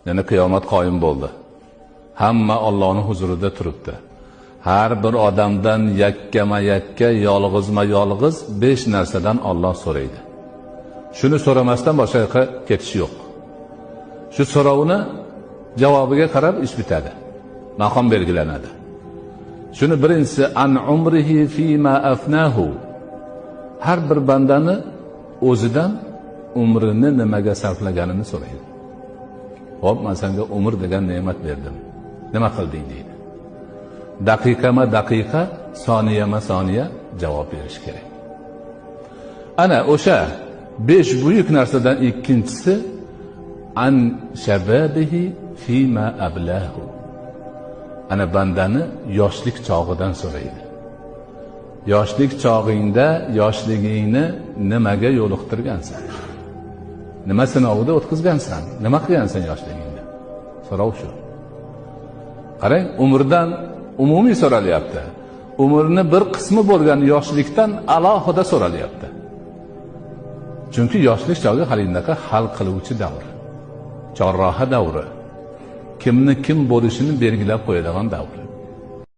Ya'ni qiyomat qoyim bo'ldi. Hamma Allohning huzurida turibdi. Har bir odamdan yakkama-yakka, yolg'izma-yolg'iz 5 narsadan Alloh so'raydi. Shuni so'ramasdan boshqa yoqqa ketish yo'q. Shu so'rovni javobiga qarab ish bitadi. Maqom belgilanadi. Shuni birinchisi an umrihi fima afnahu. Har bir bandani o'zidan umrini nimaga sarflaganini so'raydi. Xo'p, men senga umr degan ne'mat berdim. Nima qilding deydi. Daqiqama daqiqa, soniyama soniya javob berish kerak. Ana o'sha 5 buyuk narsadan ikkinchisi an shababihi fima ablahu. Ana bandani yoshlik chog'idan so'raydi. Yoshlik chog'ingda yoshligingni nimaga yo'liqtirgansan? Nima sinovida o'tkazgansan? Nima qilgansan yoshligingda? So'rov shu. Qarang, umrdan umumiy so'ralyapti. Umrni bir qismi bo'lgan yoshlikdan alohida so'ralyapti. Chunki yoshlik chog'i hali unaqa hal qiluvchi davr. Chorraha davri. Kimni kim bo'lishini belgilab qo'yadigan davr.